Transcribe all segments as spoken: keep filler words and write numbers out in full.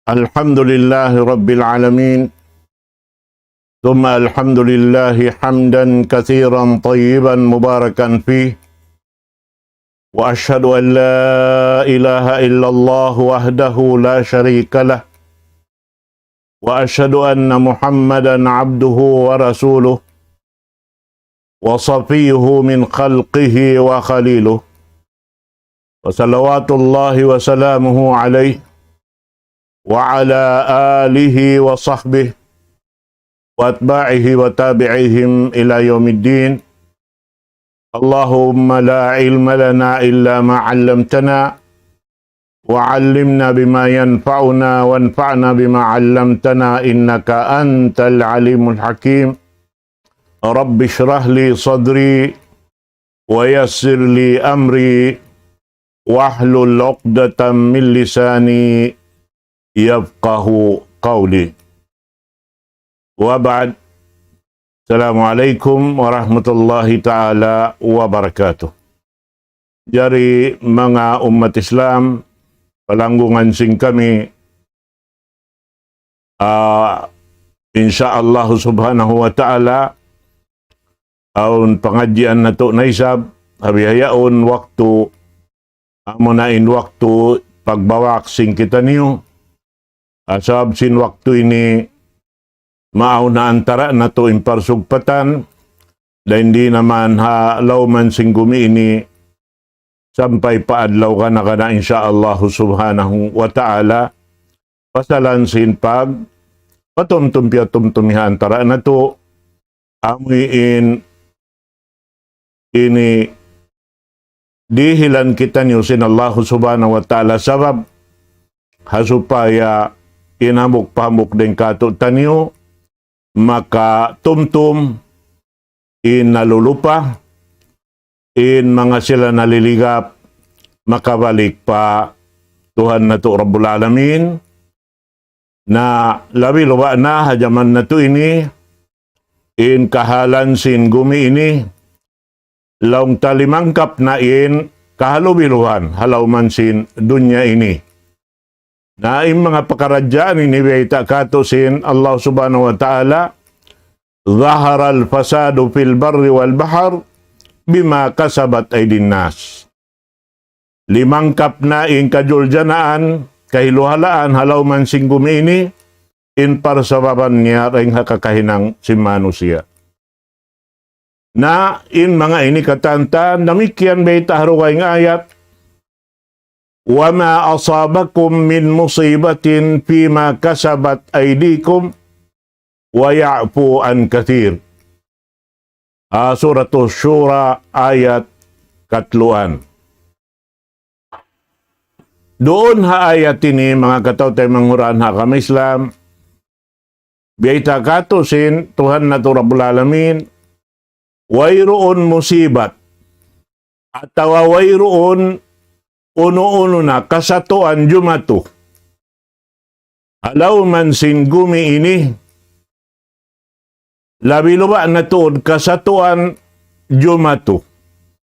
الحمد لله رب العالمين، ثم الحمد لله حمدا كثيرا طيبا مباركا فيه، وأشهد أن لا إله إلا الله وحده لا شريك له، وأشهد أن محمدا عبده ورسوله، وصفيه من خلقه وخليله، وصلوات الله وسلامه عليه وعلى آله وصحبه وأتباعه وتابعيهم إلى يوم الدين. اللهم لا علم لنا إلا ما علمتنا، وعلمنا بما ينفعنا، وانفعنا بما علمتنا، إنك أنت العليم الحكيم. رب اشرح لي صدري، ويسر لي أمري، واحلل عقدة من لساني يفقه قولي. وبعد. السلام عليكم ورحمة الله تعالى وبركاته. Jari manga ummat Islam, palanggungan sin kami, ah, insya Allah subhanahu wa ta'ala, awn pangadjian natu' na isab, ha bihaun waktu, amuna in waktu pagbawak sin kitaniyu, asab sin waktu ini, maawn na antara natu' in parsugpatan, dayn di naman ha lawman sin gumi ini, sampay pa adlaw kana-kana, insya Allah subhanahu wa ta'ala, pasalan sin pag, patumtum piyatumtum ha antara natu', amuin ini dihilan kitaniyu sin Allah subhanahu wa ta'ala sabab, ha supaya in hambuuk-hambuuk dayn kātu'niyu, makatumtum, in nalulupa, in manga sila naliligap, makabalik pa Tuhan natu' Rabbul Alamin. Na labi-labi na ha jaman natu' ini, in kahalan sin gumi ini, laung ta limangkap na in kahalubiluhan, ha lawman sin dunya ini. Na in manga pakaradjaan ini bayta' kātu' sin Allah subhanahu wa ta'ala, ظهر الفساد في البر والبحر بما كسبت أيدي الناس. Limangkap na in kajuljanaan, kahiluhalaan, ha lawman sin gumi ini, in parsababan niya dayn ha kakahinang sin manusiya'. Na in manga ini katantan, damikkiyan bayta' ha dugaing ayat, وما أصابكم من مصيبة فيما كسبت أيديكم ويعفو عن كثير. Ah, Suratul Shura, ayat katluan. Duun ha ayat ini, manga kataw-taymanghuran ha agama Islam, bayta' kātu' sin Tuhan natu' Rabbul Alamin, wayruun musibat, atawa wayruun unu-unu na kasatuan jumatu ha lawman sin gumi ini, labi-labi na tuud kasatuan jumatu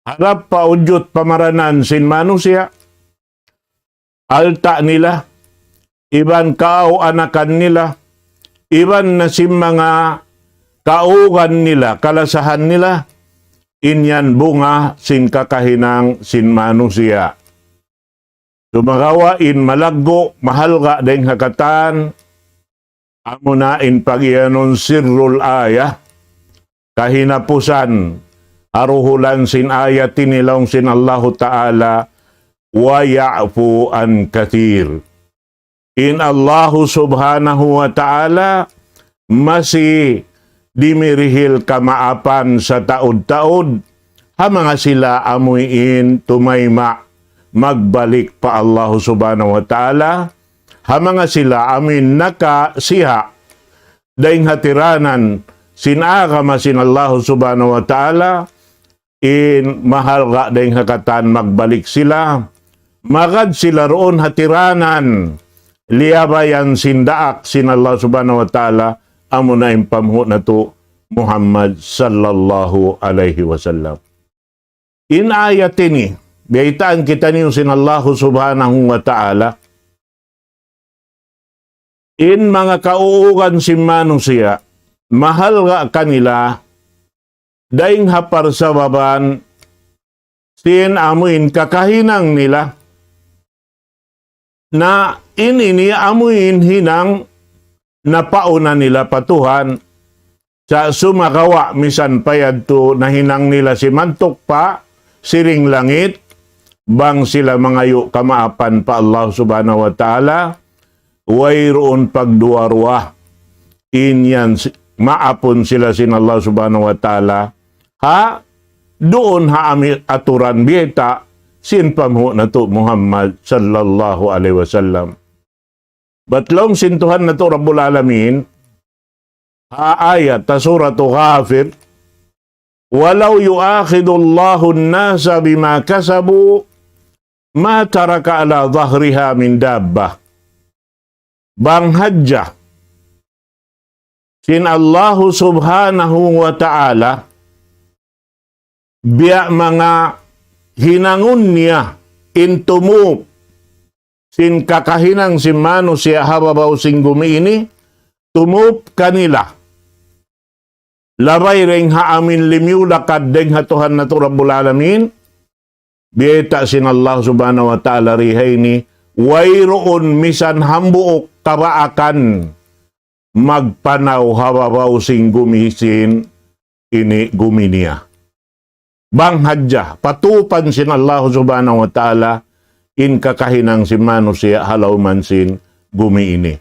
harap pa ujud pamaranan sin manusiya', alta' nila, iban kaaw-anakan nila, iban na sin manga kaugan nila, kalasahan nila, in yan bunga sin kakahinang sin manusiya'. Sumagawa' in malaggu', mahalga' dayn ha katan, amuna in pagiyanun sirrul ayah, kahinapusan, ha duhulan sin ayat ini laung sin Allahu Ta'ala, ويعفو عن كثير. In Allahu subhanahu wa ta'ala masi dimirihil kamaapan sataud-taud ha manga sila amuin tumayma' magbalik pa Allahu subhanahu wa ta'ala, ha manga sila amuin nakasiha' dayn ha tiranan sin agama sin Allahu subhanahu wa ta'ala, in mahalga' dayn ha katan magbalik sila, magad sila duun ha tiranan, liyabayan sin daak sin Allah subhanahu wa ta'ala, amuna in panghu' natu' Muhammad sallallahu alayhi wasallam. In ayat ini, baytaan kitaniyu sin Allahu subhanahu wa ta'ala, In manga kauugan sin manusiya', mahalga' kanila, dayn ha parsababan sin amuin kakahinang nila. Na in ini amuin hinang napauna nila pa Tuhan, sa' sumagawa' misan pa yadtu nahinang nila simantuk pa siring langit, bang sila mangayu' kamaapan pa Allah Subhanahu wa Ta'ala, wayruun pagduwa-ruwa. In yan si-, maapun sila sin Allah Subhanahu wa Ta'ala, ha, duun ha ami-, aturan biyayta' sin panghu' natu' Muhammad sallallahu alayhi wasallam. Bat laung sin Tuhan natu' Rabbul Alamin, ha ayat ta Suratu Ghafir, ولو يؤاخذ الله الناس بما كسبوا ما ترك على ظهرها من دابة. Bang hadja sin Allahu Subhanahu wa Ta'ala, biya' manga hinangun niya in tumup sin kakahinang sin manusiya' ha babaw sin gumi ini, tumup kanila. Labay dayn ha amuin limiyu lakad dayn ha Tuhan natu' Rabbul Alamin, biyayta' sin Allah Subhanahu wa Ta'ala di ha ini, wayruun misan hambuuk kabaakan magpanaw ha babaw sin gumi sin ini gumi niya. Bang hadja, patupan sin Allah Subhanahu wa Ta'ala in kakahinang sin manusiya' ha lawm sin gumi ini.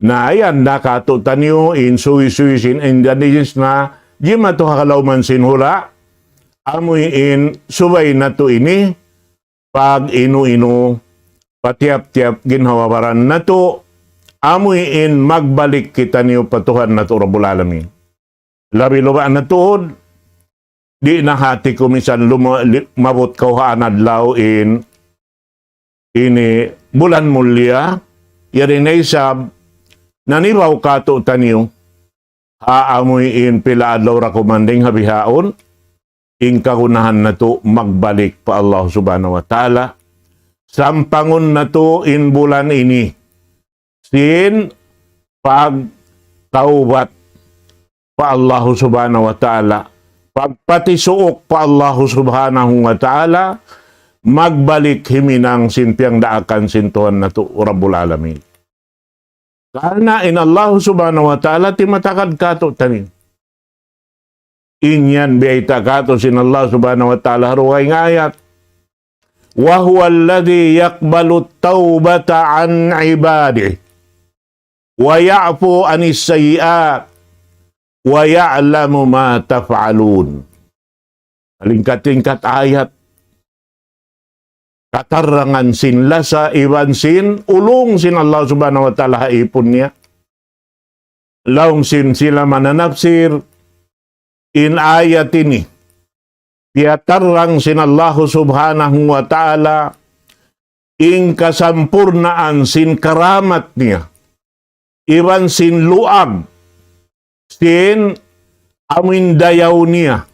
Na yan na katu'taniyu in suwi-suwi sin Indonesia na jimatu ha lawm sin hula', amuin subay natu' ini, pag-inu-inu, patiyap-tiyap ginhawa-baran natu', amuin magbalik kitaniyu pa Tuhan natu' Rabbul Alamin. Labi-labi na tuud, di' na hati ku misan luma-, li-, maabut kaw ha adlaw in ini bulan mulia, yari na isab, nanibaw katu'taniyu, ha amuin pila adlaw ra kumanding ha bihaun, in kagunahan natu' magbalik pa Allah Subhanahu wa Ta'ala, sampangun natu' in bulan ini, sin pagtawbat pa Allah Subhanahu wa Ta'ala, pagpatisuuk pa Allah Subhanahu wa Ta'ala, magbalik himinang sin piyangdaakan sin Tuhan natu' Rabbul Alamin. Karna' in Allah Subhanahu wa Ta'ala timatagad katu'taniyu. In yan biyayta' katu' sin Allah Subhanahu wa Ta'ala ha dugaing ayat. وهو الذي يقبل التوبة عن عباده ويعفو عن السيئات ويعلم ما تفعلون. Lingkat-lingkat ayat. Katarangan sin lasa iban sin ulung sin Allah Subhanahu wa Ta'ala ha ipun niya. Laung sin sila mananapsir, in ayat ini, piyatarang sin Allah Subhanahu wa Ta'ala in kasampurnaan sin karamat niya, iban sin luag, sin amuin dayaw niya,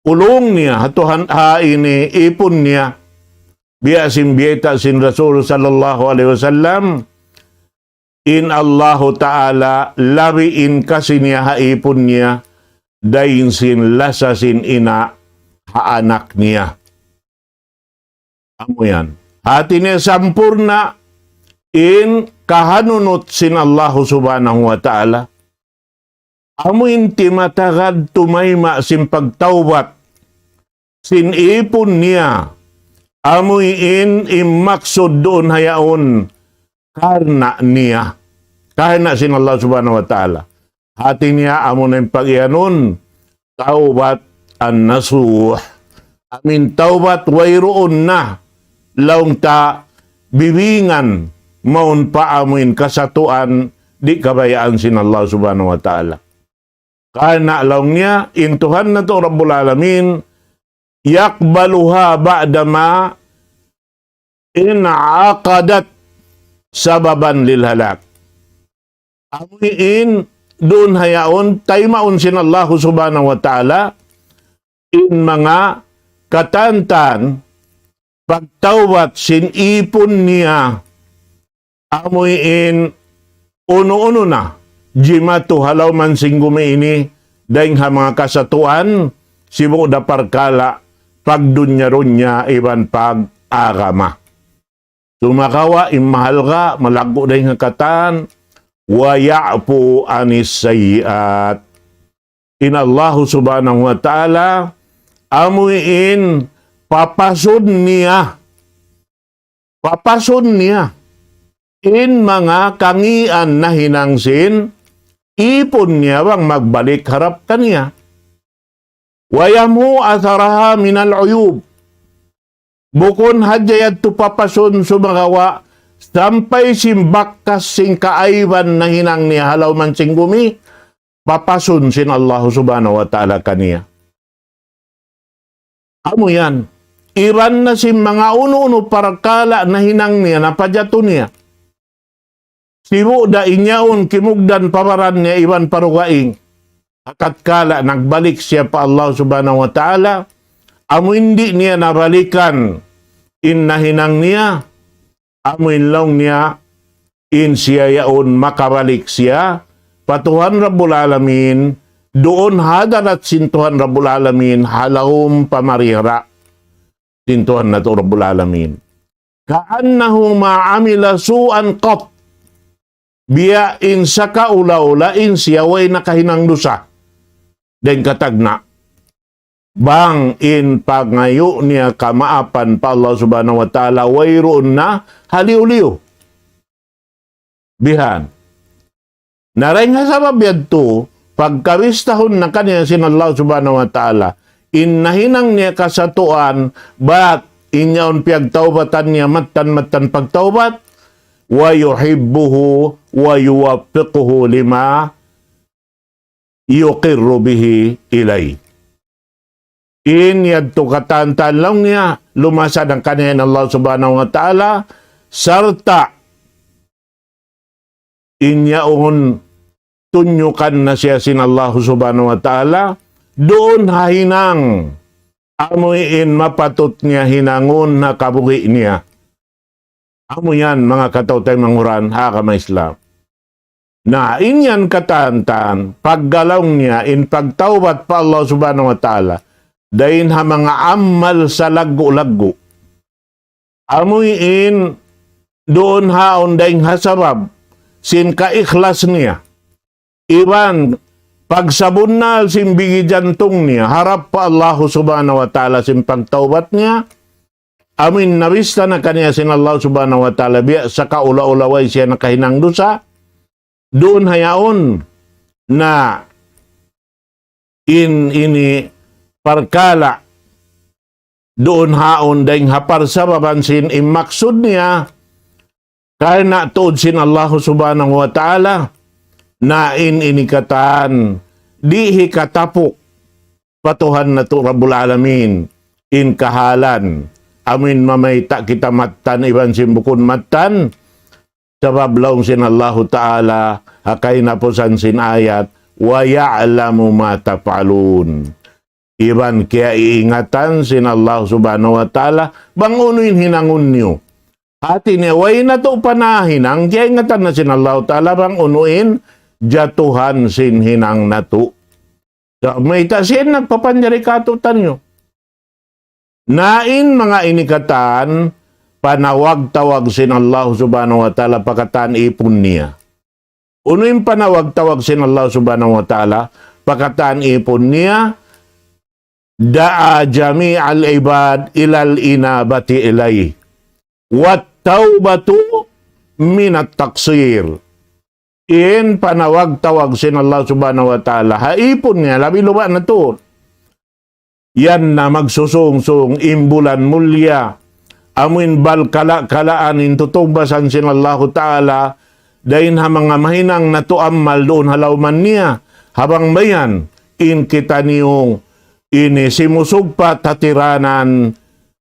ulung niya, ha Tuhan, ha ini ipun niya, biya' sin biyayta' sin Rasul sallallahu alayhi wasallam, in Allahu Ta'ala labi in kasi niya ha ipun niya, dayn sin lasa sin ina' ha anak niya. Amu yan. Hati niya sampurna' in kahanunut sin Allahu Subhanahu wa Ta'ala. Amu in timatagad tumayma' sin pagtawbat sin ipun niya. Amu in, in maksud duun hayaun karna' niya. Karna' sin Allah Subhanahu wa Ta'ala. Hati niya amu na in pag-iyanun tawbat an-nasuh. Amu in tawbat wayruun na laung ta bibingan mawn pa amu in kasatuan di' kabayaan sin Allah Subhanahu wa Ta'ala. Karna' laung niya, in Tuhan natu' Rabbul Alamin, يقبلها بعدما انعقدت سببا للهلاك. Amu in duun hayaun taymaun sin Allahu Subhanahu wa Ta'ala in manga katantan pagtawbat sin ipun niya, amu in unu-unu na jimatu ha lawm sin gumi ini, dayng ha manga kasatuan, sibu' da parkala' pagdunya-dunya iban pag-agama. Sumagawa' in mahalga', malaggu' dayng ha katan, ويعفو عن السيئات. In Allahu Subhanahu wa Ta'ala, amu in papasud niya, papasud niya in manga kangīan nahinang sin ipun niya bang magbalik harap kaniya. ويمحو أثرها من العيوب. Bukun hadja yadtu papasun, sumagawa' sampay sin bakas sin kaaiban nahinang niya ha lawm sin gumi, papasun sin Allahu Subhanahu wa Ta'ala kaniya. Amu yan. Iban na sin manga unu-unu parkala' nahinang niya, napajatu niya. Sibu' da in yaun kimugdan pa baran niya iban pa dugaing. Hangkan kala' nagbalik siya pa Allah Subhanahu wa Ta'ala, amu in di' niya nabalikan in nahinang niya, amu in laung niya, in siya yaun makabalik siya pa Tuhan Rabbul Alamin, duun ha hadarat sin Tuhan Rabbul Alamin, ha lawm pamarihara sin Tuhan natu' Rabbul Alamin. كأنه ما عمل سوءا قط. Biya' in sakaula-ula in siya way nakahinang dusa. Dayng ha tagna'. Bang in pangayu' niya kamaapan pa Allah Subhanahu wa Ta'ala, wayruun na haliyu-liyu. Bihan. Na dayng ha sabab yadtu, pagkabistahun na kaniya sin Allah Subhanahu wa Ta'ala in nahinang niya kasatuan, bat in yaun piyagtaubatan niya mattan-mattan pagtaubat, ويحبه ويوفقه لما يقر به إليه. In yadtu katan-katan laung niya, lumasa na kaniya in Allah Subhanahu wa Ta'ala, sarta' in yaun tunyukan na siya sin Allah Subhanahu wa Ta'ala, duun ha hinang, amu in mapatut niya hinangun ha kabuhi' niya. Amu yan, manga kataw-taymanghuran ha agama Islam. Na, in yan katan-katan, pagga laung niya, in pagtaubat pa Allah Subhanahu wa Ta'ala, dayn ha manga amal salaggu'-laggu'. Amu in duun haun dayn ha sabab sin kaikhlas niya. Iban pagsabunnal sin bigi jantung niya harap pa Allah Subhanahu wa Ta'ala sin pagtaubat niya. Amu in nabista na kaniya sin Allah Subhanahu wa Ta'ala biya' sakaula-ula way siya nakahinang dusa. Duun ha yaun na in ini parkala' duun haun dayn ha parsababan sin in maksud niya karna' tuud sin Allah Subhanahu wa Ta'ala, na in ini katan di' hikatapuk pa Tuhan natu' Rabbul Alamin in kahalan. Amu in mamayta' kita mattan iban sin bukun mattan, sabab laung sin Allahu Ta'ala ha kahinapusan sin ayat, ويعلم ما تفعلون. Iban kiyaiingatan sin Allah Subhanahu wa Ta'ala bang unu in hinangun niyu. Hati niya, way natu' pa nahinang, kiyaingatan na sin Allah Ta'ala bang unu in jatuhan sin hinang natu'. Sa' mayta' siya in nagpapanjari kātu'niyu. Na in manga ini katan, panawag-tawag sin Allah Subhanahu wa Ta'ala pa katan ipun niya. Unu in panawag-tawag sin Allah Subhanahu wa Ta'ala pa katan ipun niya, دعا جميع العباد إلى الإنابة إليه والتوبة من التقصير. In panawag-tawag sin Allah Subhanahu wa Ta'ala ha ipun niya, labi-labi na tuud. Yan na magsusungsung in bulan mulliya. Amu in balkala'-kalaan in tutugbasan sin Allahu Ta'ala, dayn ha manga mahinang natu' amal duun ha lawman niya. Ha bang bayan, in kitaniyu ini simusugpat ha tiranan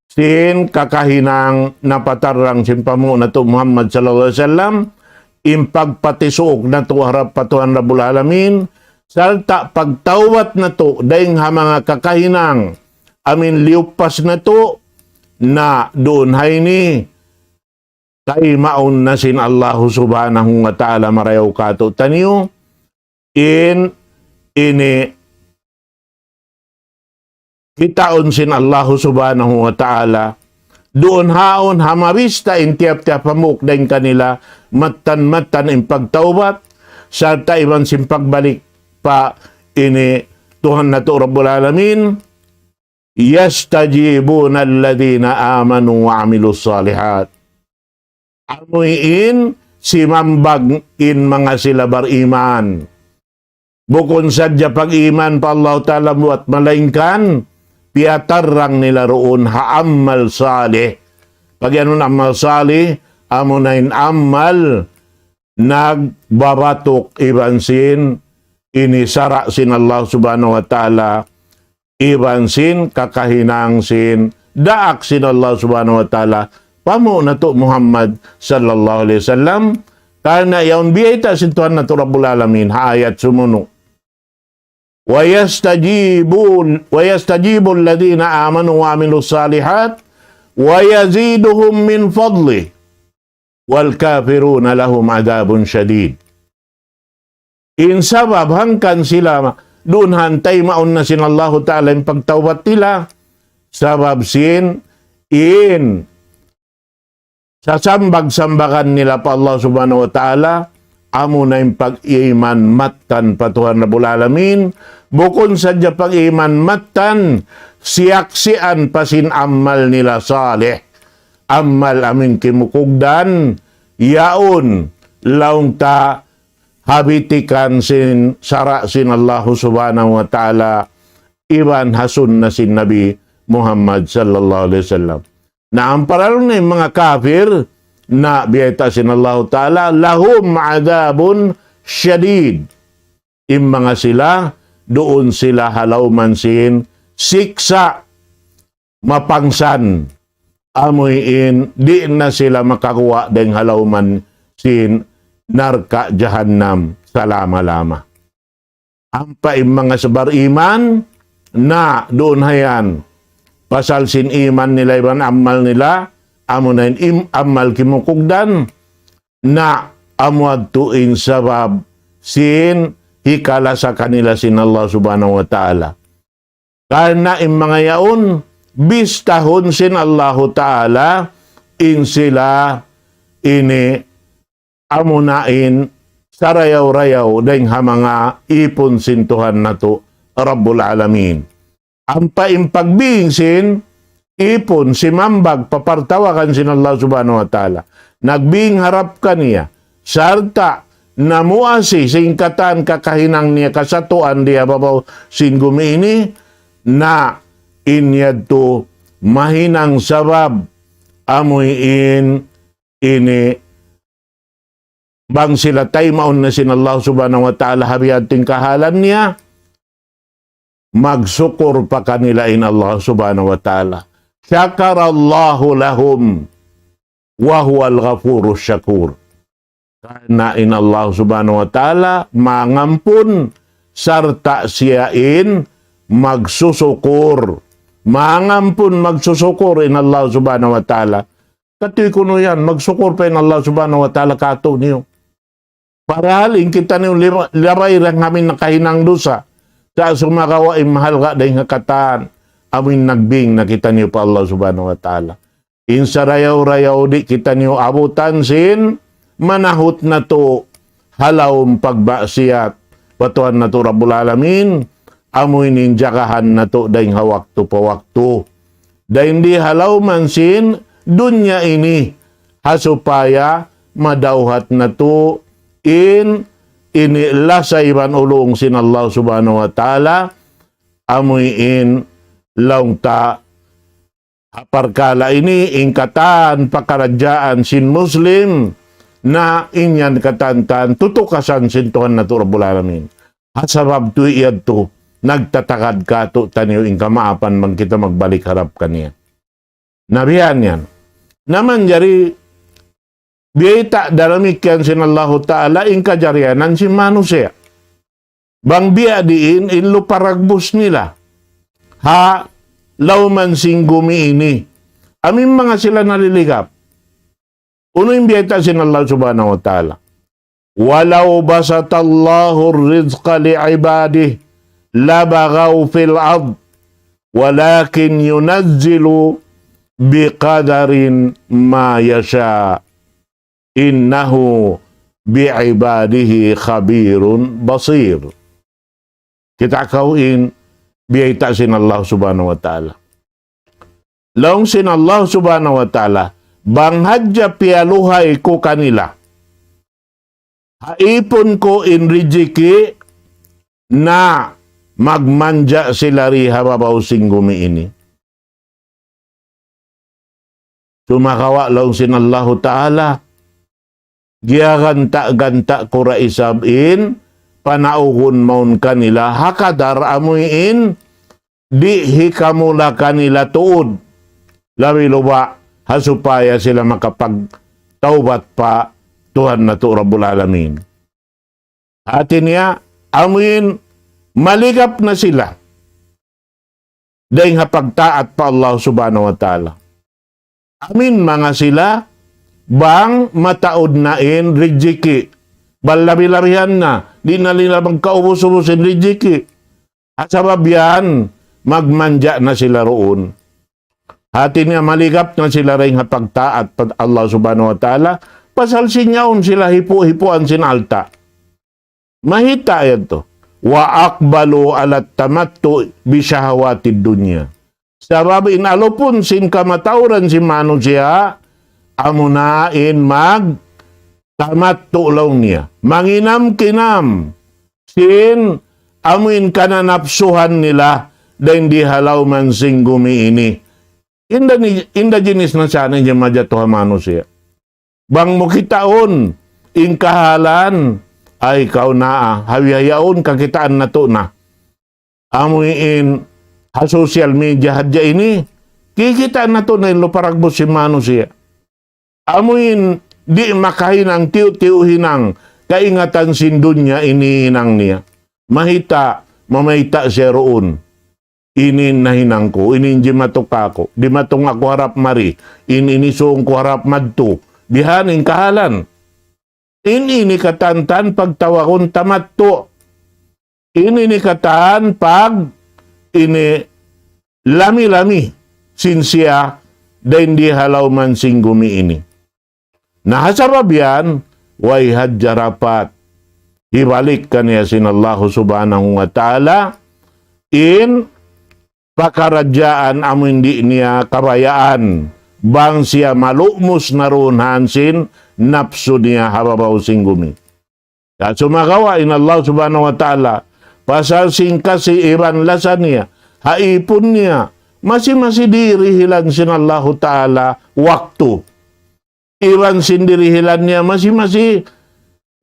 sin kakahinang napatarrang sin panghu' natu' Muhammad sallallahu alayhi wasallam, in pagpatisuuk natu' harap pa Tuhan Rabbul Alamin, sarta' pagtawbat natu' dayn ha manga kakahinang amu in liyupas natu', na duun ha ini taymaun na sin Allahu Subhanahu wa Ta'ala marayaw kātu'niyu, in ini kitaun sin Allahu Subhanahu wa Ta'ala, duun haun ha mabista in tiyap-tiyap hambuuk dayn kanila, mattan-mattan in pagtawbat, sarta' iban sin pagbalik pa ini Tuhan natu' Rabbul Alamin, يستجيبون الذين آمنوا وعملوا الصالحات. Amuin simambag in manga sila bariman. Bukun sadja pag-iman pa Allah Ta'ala buat, malaingkan piyatarrang nila duun ha amal salih. Pag-iyanun amal salih, amuna in amal nagbabatuk iban sin ini sara' sin Allah Subhanahu wa Ta'ala, iban sin kakahinang sin daak sin Allah Subhanahu wa Ta'ala, pa mu natu' Muhammad sallallahu alayhi wasallam, karna' yaun biyayta' sin Tuhan natu' Rabbul Alamin ha ayat sumunu'. ويستجيب ويستجيب الذين آمنوا وعملوا الصالحات ويزيدهم من فضله والكافرون لهم عذاب شديد. In sabab hangkan sila duun hantay maun na sin Allahu Ta'ala in pagtawbat nila, sabab sin in sasambag-sambagan nila pa Allah Subhanahu wa Ta'ala, amuna in pag-iman mattan pa Tuhan Rabbul Alamin, bukun sadja pag-iman mattan, siyaksian pa sin amal nila salih, amal amuin kimukugdan, yaun laung ta ha bitikan sin sara' sin Allahu Subhanahu wa Ta'ala, iban ha sunna sin Nabi Muhammad sallallahu alayhi wasallam. Na ampa laung na in manga kafir, na biyayta' sin Allahu Ta'ala, لهم عذاب شديد. In manga sila, duun sila ha lawman sin siksa' mapangsan, amuin di' na sila makaguwa' dayn ha lawman sin narka' jahannam salama-lama. Ampa in manga sabar iman, na duun hayan, pasal sin iman nila iban amal nila, amuna in im-, amal kimukugdan, na amu yadtu in sabab sin hikalasa kanila sin Allah Subhanahu wa Ta'ala. Karna' in manga yaun, bistahun sin Allahu Ta'ala, in sila ini amuna in sarayaw-rayaw dayn ha manga īpun sin Tuhan natu' Rabbul Alamin. Ampa in pagbing sin īpun, simambag pa partawagan sin Allah Subhanahu wa Ta'ala, nagbing harap kaniya, sarta' namuasi sin katan kakahinang niya kasatuan di ha babaw sin gumi ini, na in yadtu mahinang sabab amuin ini bang sila taymaun na sin Allah Subhanahu wa Ta'ala ha biya' ha yan kahalan niya, magsukur pa kanila in Allah Subhanahu wa Ta'ala. شكر الله لهم وهو الغفور الشكور. Karna' in Allah Subhanahu wa Ta'ala mangampun sarta' siya in magsusukur. Mangampun, magsusukur in Allah Subhanahu wa Ta'ala. Katuy kunu' yan, magsukur pa in Allah Subhanahu wa Ta'ala kātu'niyu. Parahal in kitaniyu lima-, labay dayn ha amin nakahinang dusa. Sa' sumagawa' in mahalga' dayn ha katan, amuin nagbing na kitaniyu pa Allah Subhanahu wa Ta'ala. In sarayaw-rayaw di' kitaniyu abutan sin manahut natu' ha lawm pagmaksiyat pa Tuhan natu' Rabbul Alamin, amuin in jagahan natu' dayn ha waktu pa waktu. Dayn di ha lawman sin dunya ini, ha supaya madawhat natu' in ini lasa iban ulung sin Allah Subhanahu wa Ta'ala, amuin laung ta ha parkala' ini in katan pakaradjaan sin Muslim, na in yan katan-katan tutukasan sin Tuhan natu' Rabbul Alamin. Ha sabab tuud yadtu, nagtatagad kātu'niyu in kamaapan bang kita magbalik harap kaniya. Na biya' yan. Na manjari biyayta' damikkiyan sin Allahu Ta'ala in kajarianan sin manusiya'. Bang biya' diin in lupa dagbus nila ha lawman sin gumi ini. Amuin manga sila naliligap. Unu in biyayta' sin Allah Subhanahu wa Ta'ala? ولو بسط الله الرزق لعباده لبغوا في الأرض ولكن ينزل بقدر ما يشاء إنه بعباده خبير بصير. Kita' kaw in biyayta' sin Allah Subhanahu wa Ta'ala. Laung sin Allah Subhanahu wa Ta'ala, bang hadja piyaluhay ku kanila ha ipun ku in rijiki', na magmanja' sila di ha babaw sin gumi ini. Sumagawa' laung sin Allahu Ta'ala, giyaganta'-ganta' ku da isab in panaugun mawn kanila ha kadar amuin di' hikamula kanila tuud. Labi-labi ha supaya sila makapagtawbat pa Tuhan natu' Rabbul Alamin. Hati niya, amuin maligap na sila dayn ha pagtaat pa Allah Subhanahu wa Ta'ala. Amuin manga sila, bang mataud na in rijiki'. Bang labi-labihan na, di' na nila magkaubus-ubus in rijiki'. Ha sabab yan, magmanja' na sila duun. Hati niya maligap na sila dayn ha pagtaat pa Allah Subhanahu wa Ta'ala, pasal sin yaun sila hipu'-hipuan sin alta'. Mahita' yadtu. وأقبلوا على التمتع بشهوات الدنيا. Sabab in alupun sin kamatauran sin manusiya', amuna in magtamattu' laung niya. Manginam-kinam sin amuin kananapsuhan nila dayn di ha lawm sin gumi ini. Inda ni, inda jinis na sana in majatu ha manusiya'. Bang mu kitaun in kahalan, ay kaw na, ah, hawi-hayaun kakitaan natu' na. Amuin ha social media hadja ini, kikita' natu' na in luparagbus sin manusiya'. Amuin di' makahinang tiyu'-tiyu' hinang kaingatan sin dunya ini hinang niya. Mahita', mamayta' siya duun. Ini in nahinang ku, ini in jimatu kaku', dimatung aku harap mari, ini in isung ku harap madtu, bihan in kahalan. Ini, ini katan-katan pagtawagun tamattu'. Ini, ini katan pag, ini lami-lami sin siya dayn di ha lawm sin gumi ini. Na ha sabab yan, way hadja dapat hibalik kaniya sin Allahu Subhanahu wa Ta'ala in pakaradjaan amu in di' niya kabayaan, bang siya malumus na duun ha sin napsu niya ha babaw sin gumi. Sumagawa' in Allah Subhanahu wa Ta'ala, pasal sin kasi iban lasa niya ha ipun niya, masi-masi dirihilan sin Allahu Ta'ala waktu. Iban sin dirihilan niya masi-masi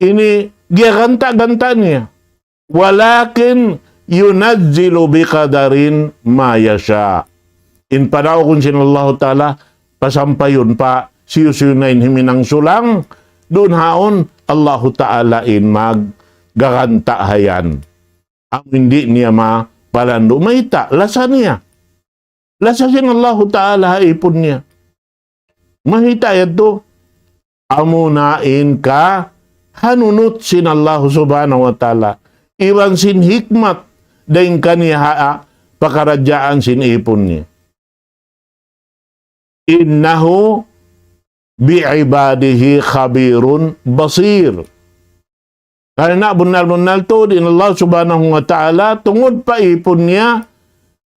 ini giyaganta'-ganta' niya. ولكن ينزل بقدر ما يشاء. In panaugun sin Allahu Ta'ala, pasampayun pa hisiyu-siyu na in himinang sulang, duun haun Allahu Ta'ala in maggaganta' hayan. Amu in di' niya mapalandu', mayta', lasa niya. Lasa sin Allahu Ta'ala ha ipun niya. Mahita' yadtu, amuna in kahanunut sin Allahu Subhanahu wa Ta'ala. Iban sin hikmat dayn kaniya ha pakaradjaan sin ipun niya. إنه بعباده خبير بصير. Karna' bunnal-bunnal tuud in Allah Subhanahu wa Ta'ala, tungud pa ipun niya,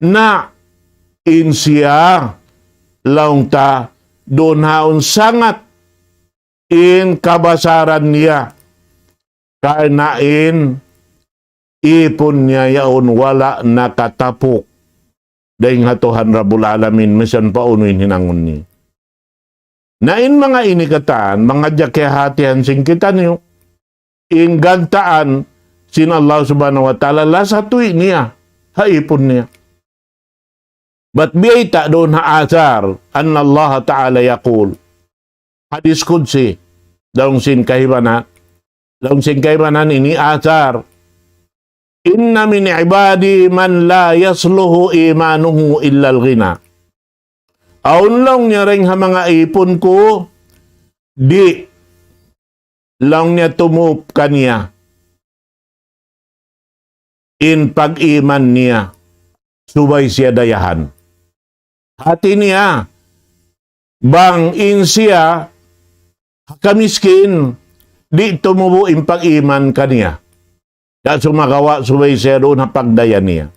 na in siya laung ta duun haun sangat in kabasaran niya. Karna' in ipun niya yaun wala' nakatapuk dayn ha Tuhan Rabbul Alamin, misan pa unu in hinangun niya. Na in manga ini katan, manga jakihatihan sin kitaniyu, in gantaan sin Allah Subhanahu wa Ta'ala, lasa tuud niya ha ipun niya. Bat biyayta' duun ha athar, أن الله تعالى يقول. Hadis Qudsi, laung sin kaibanan, laung sin kaibanan ini athar. إن من عبادي من لا يصلح إيمانه إلا الغنى. Awn laung niya dayn ha manga ipun ku, Di', laung niya, tumup kaniya in pag-iman niya, subay siya dayahan. Hati niya, bang in siya ha kamiskin, di' tumubu' in pag-iman kaniya. Di' sumagawa' subay siya duun ha pagdaya niya.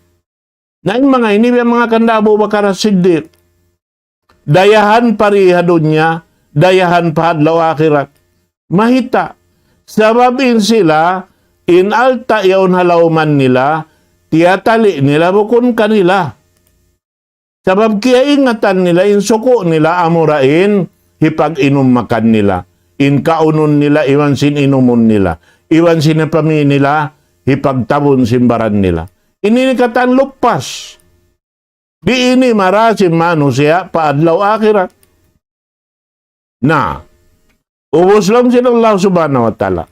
Na in manga ini, biya' manga kanda Abu Bakar As-Siddiq. Dayahan pa di ha dunya, dayahan pa ha adlaw akhirat. Mayta'? Sabab in sila, in alta' yaun ha lawman nila, tiyatali' nila bukun kanila. Sabab kiyaingatan nila, in suku' nila, amura in hipag-inum makan nila. In kaunun nila, iban sin inumun nila. Iban sin hipami nila, hipagtabun sin baran nila. Ini in katan lupas. Di' ini marayaw sin manusiya' pa adlaw akhirat. Na, ubus laung sin Allah Subhanahu wa Ta'ala,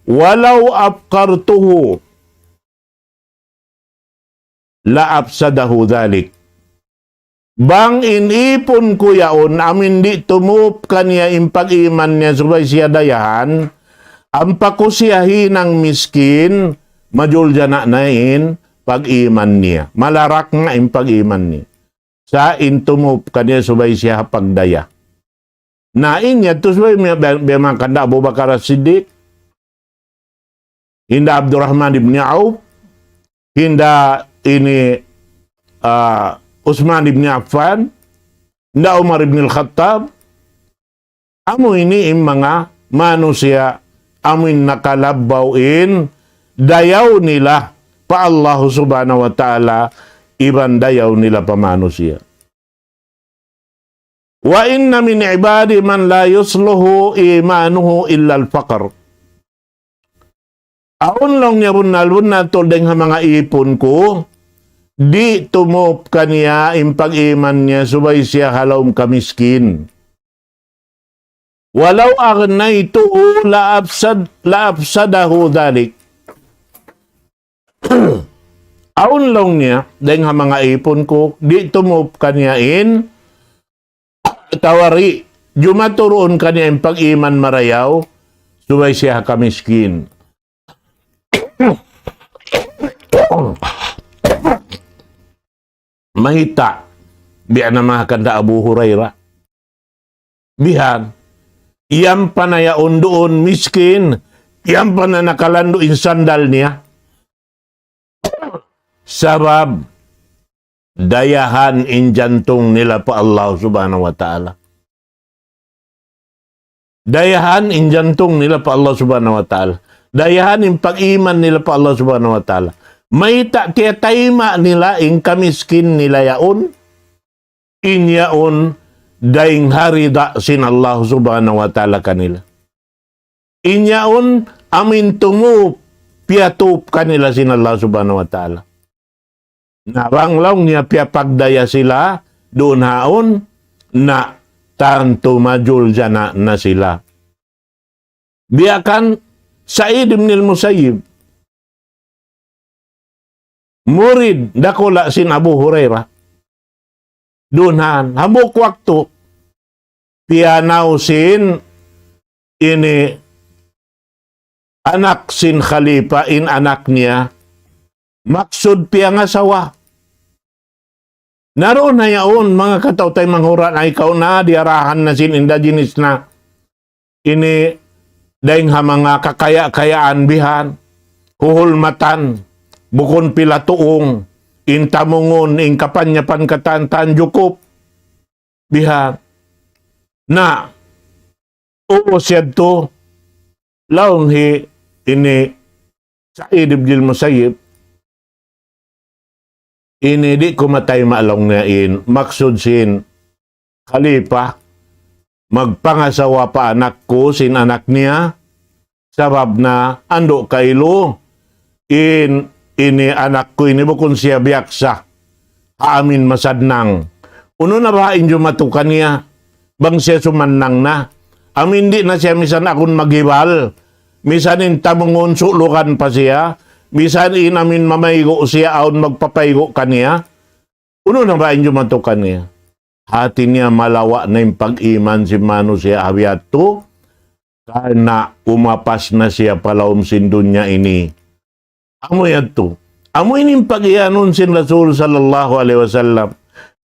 "Walaw afqartuhu la afsadahu dhalik." Bang in ipun ku yaun, amin di' tumup kaniya in pag-iman niya subay siya dayahan, ampa ku siya hinang miskin, majuljana' na in pag-iman niya. Malarak na in pag-iman niya. Sa' in tumup kaniya subay siya pagdaya. Na in yadtu subay biya', biya' manga kanda Abu Bakar As-Siddiq, hinda Abdurrahman ibn Auf, hinda ini, ah, Usman ibn Affan, hinda Umar ibn al-Khattab, amu ini in manga manusiya' amu in nakalabbaw in dayaw nila pa Allah Subhanahu wa Ta'ala iban dayaw nila pa manusiya'. "Wa inna min ibadi man la yusluhu imanuhu illa al-faqr." Awn laung niya bunnal-bunnal tuud dayng ha manga ipun ku, di' tumup kaniya in pag-iman niya subay siya ha lawm kamiskin. "Walaw aghnaytuhu la afsad-, la afsadahu dhalik." Awn laung niya, dayng ha manga ipun ku, di' tumup kaniya in, atawa di' jumatu duun kaniya in pag-iman marayaw, subay siya ha kamiskin. Mayta', biya' na manga kanda Abu Hurairah. Bihan, yan pa na yaun duun miskin, yan pa na nakalandu' in sandal niya. Sabab, dayahan in jantung nila pa Allah Subhanahu wa Ta'ala. Dayahan in jantung nila pa Allah Subhanahu wa Ta'ala. Dayahan in pag-iman nila pa Allah Subhanahu wa Ta'ala. Mayta' tiyatayma' nila in kamiskin nila yaun. In yaun dayng ha rida sin Allah Subhanahu wa Ta'ala kanila. In yaun amin tumup, piyatup kanila sin Allah Subhanahu wa Ta'ala. Na bang laung niya piyapagdaya sila, duun haun, na tantu majuljana' na sila. Biya' kan Sa'id ibn al-Musayyib, murid dakula' sin Abu Hurairah. Duun han, hambuuk waktu, piyanaw sin ini anak sin khalifa in anak niya, maksud piyangasawa. Na duun na yaun, manga kataw-taymanghuran, ay kaw na, diyarahan na sin inda jinis na. Ini dayng ha manga kakaya-kayaan bihan, huhulmatan, bukun pila tuung, in tamungun, in kapanyapan katan-katan jukup. Bihan. Na, ubus yadtu, laung hi ini Sa'id ibn al-Musayyib, ini di' ku matayma' laung niya in maksud sin khalifa, magpangasawa pa anak ku sin anak niya, sabab na andu' kailu in ini anak ku ini bukun siya biyaksa ha amin masadnang. Unu na baha' in jumatu kaniya, bang siya sumannang na. Amin di' na siya misan agun maghibal, misan in tamungun sulugan pa siya, misan in amin mamaygu' siya awn magpapaygu' kaniya. Unu na baha' in jumatu kaniya? Hati niya malawa' na in pag-iman sin manusiya' ha biya' yadtu, Karna' umapas na siya pa lawm sin dunya ini. Amu yadtu. Amu ini in pag-iyanun sin Rasul sallallahu alayhi wasallam.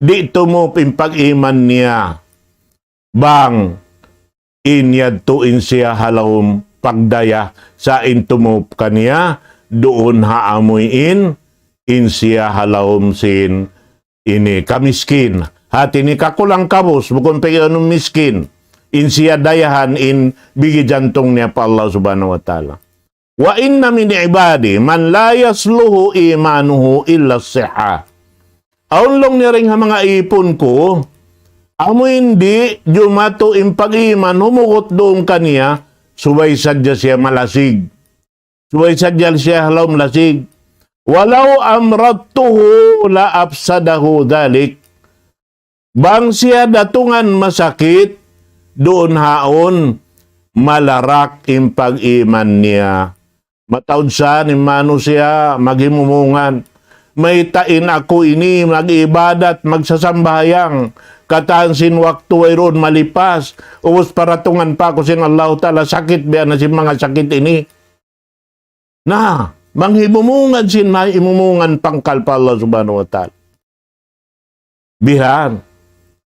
Di' tumup in pag-iman niya. Bang in yadtu in siya ha lawm pagdaya sa' in tumup kaniya, duun ha amuin in siya ha lawm sin ini kamiskin. Hati niya kakulang-kabus, bukun pag-iyanun miskin. In siya dayahan in bigi jantung niya pa Allah Subhanahu wa Ta'ala. وإن من عبادي من لا يصلح إيمانه إلا الصحة. Awn laung niya dayn ha manga īpun ku, amu in di' jumatu in pag-iman humugut duun kaniya, subay sadja siya malasig. Subay sadja siya ha lawm lasig. ولو أمرضته لأفسده ذلك. Bang siya datungan masakit, duun haun, malarak in pag-iman niya. Mataud sa in manusiya' maghimumungan. Mayta' in aku ini mag-ibadat, magsasambahayang. Katan sin waktu wayruun malipas. Ubus paratungan pa aku sin Allahu Ta'ala, sakit biya' na sin manga sakit ini. Na, manghimumungan sin mahimumungan pangkal pa Allah Subhanahu wa Ta'ala. Bihan.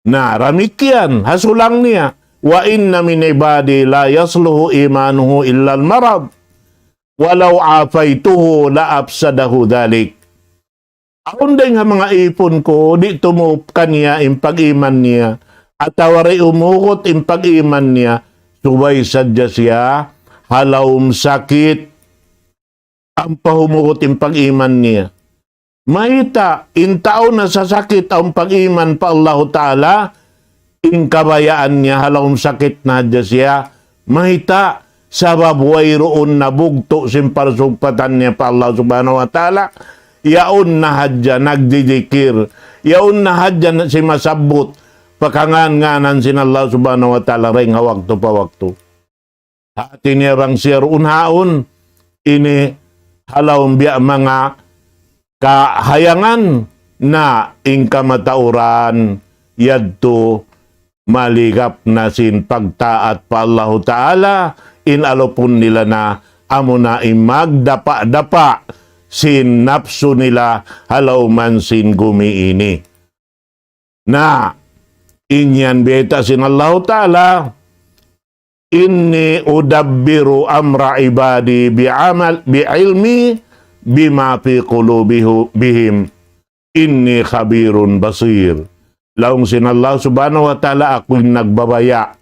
Na, damikkiyan, ha sulang niya. وإن من عبادي لا يصلح إيمانه إلا المرض ولو عافيته لأفسده ذلك. Awn dayn ha manga īpun ku, di' tumup kaniya in pag-iman niya, atawa di' humugut in pag-iman niya, subay sadja siya ha lawm sakit, ampa humugut in pag-iman niya. Mayta', in tau nasasakit awn pag-iman pa Allahu Ta'ala, in kabayaan niya ha lawm sakit na hadja siya, mayta', sabab wayruun na bugtu' sin parsugpatan niya pa Allah Subhanahu wa Ta'ala, yaun na hadja nagdidikir, yaun na hadja na simasabbut, pa kangan-nganan sin Allah Subhanahu wa Ta'ala dayn ha waktu pa waktu. Hati niya bang siya duun haun, ini ha lawm biya' manga kahayangan na in kamatauran yadtu maligap na sin pagtaat pa Allahu Ta'ala, in alupun nila na amuna in magdapa'-dapa' sin napsu nila ha lawman sin gumi ini. Na, in yan bayta' sin Allahu Ta'ala, إني أدبر أمر عبادي بعمل، بعلمي بما في قلوبهم، إني خبير بصير. Laung sin Allah Subhanahu wa Ta'ala, aku in nagbabaya'.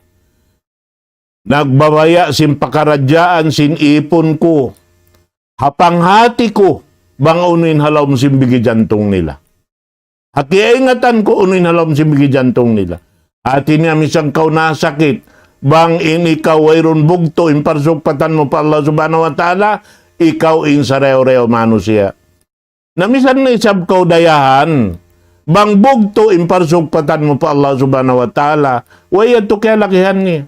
Nagbabaya' sin pakaradjaan sin īpun ku. Ha panghati ku, bang unu in ha lawm sin bigi jantung nila. Ha kiyaingatan ku unu in ha lawm sin bigi jantung nila. Hati niya misan kaw nasakit, bang in ikaw wayruun bugtu' in parsugpatan mu pa Allah Subhanahu wa Ta'ala, ikaw in sarayaw-rayaw manusiya'. Na misan na isab kaw dayahan, bang bugtu' in parsugpatan mu pa Allah Subhanahu wa Ta'ala, way yadtu kiyalagihan niya.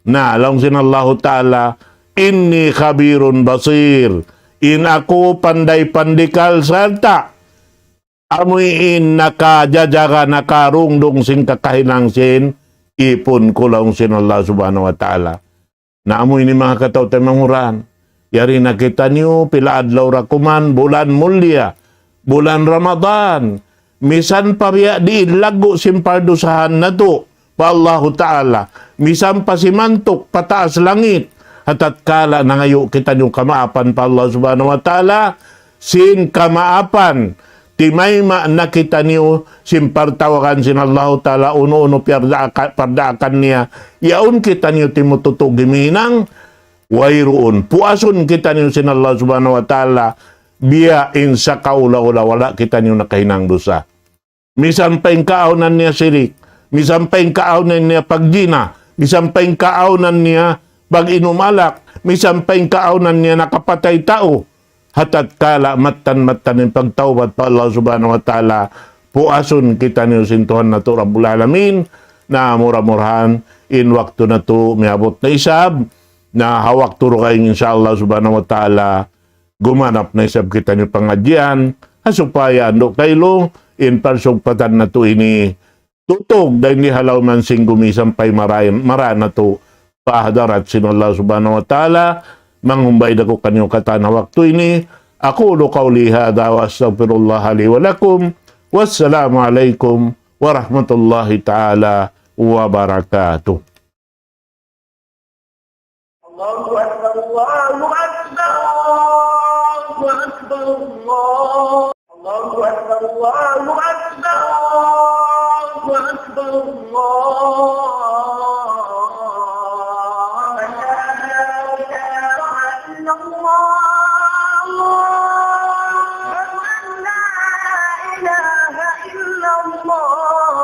Na, laung sin Allahu Ta'ala, إني خبير بصير. In aku panday pandikal sarta' amu in nakajajaga, nakarungdung sin kakahinang sin īpun ku, laung sin Allah Subhanahu wa Ta'ala. Na amu ini manga kataw-taymanghuran. Yari na kitaniyu, pila adlaw ra kuman, bulan mulia, bulan Ramadan. Misan pa biya' diin laggu' sin pardusahan natu' pa Allahu Ta'ala. Misan pa simantuk pa taas langit. Ha tatkala nangayu' kitaniyu kamaapan pa Allah Subhanahu wa Ta'ala, sin kamaapan, timayma' na kitaniyu sin partawagan sin Allahu Ta'ala, unu-unu piyardaaka-, pardaakan niya, yaun kitaniyu timututug himinang, wayruun. Puasun kitaniyu sin Allah Subhanahu wa Ta'ala, biya' in sakaula-ula wala' kitaniyu nakahinang dusa. Misan pa in kaawnan niya sirik, misan pa in kaawnan niya pagjina, misan pa in kaawnan niya pag-inum alak, misan pa in kaawnan niya nakapatay tau. Ha tatkala mattan-mattan in pagtawbat pa Allah Subhanahu wa Ta'ala, puasun kitaniyu sin Tuhan natu' Rabbul Alamin, na mura-murahan in waktu natu' miyabut na isab, na ha waktu dugaing insya Allah Subhanahu wa Ta'ala, gumanap na isab kitaniyu pangadjian, ha supaya andu' kailu, in parsugpatan natu' ini, tutug dayn di ha lawm sin gumi sampay marayan, mara natu', pa hadarat sin Allah Subhanahu wa Ta'ala. Mangumbay da aku kaniyu katan ha waktu ini. أقول قولي هذا وأستغفر الله لي ولكم. والسلام عليكم ورحمة الله تعالى وبركاته. الله أكبر، الله أكبر، الله أكبر، الله، الله أكبر، الله أكبر، الله أكبر، الله. أشهد أن لا إله إلا الله. أشهد أن لا إله إلا الله.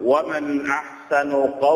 ومن أحسن قولا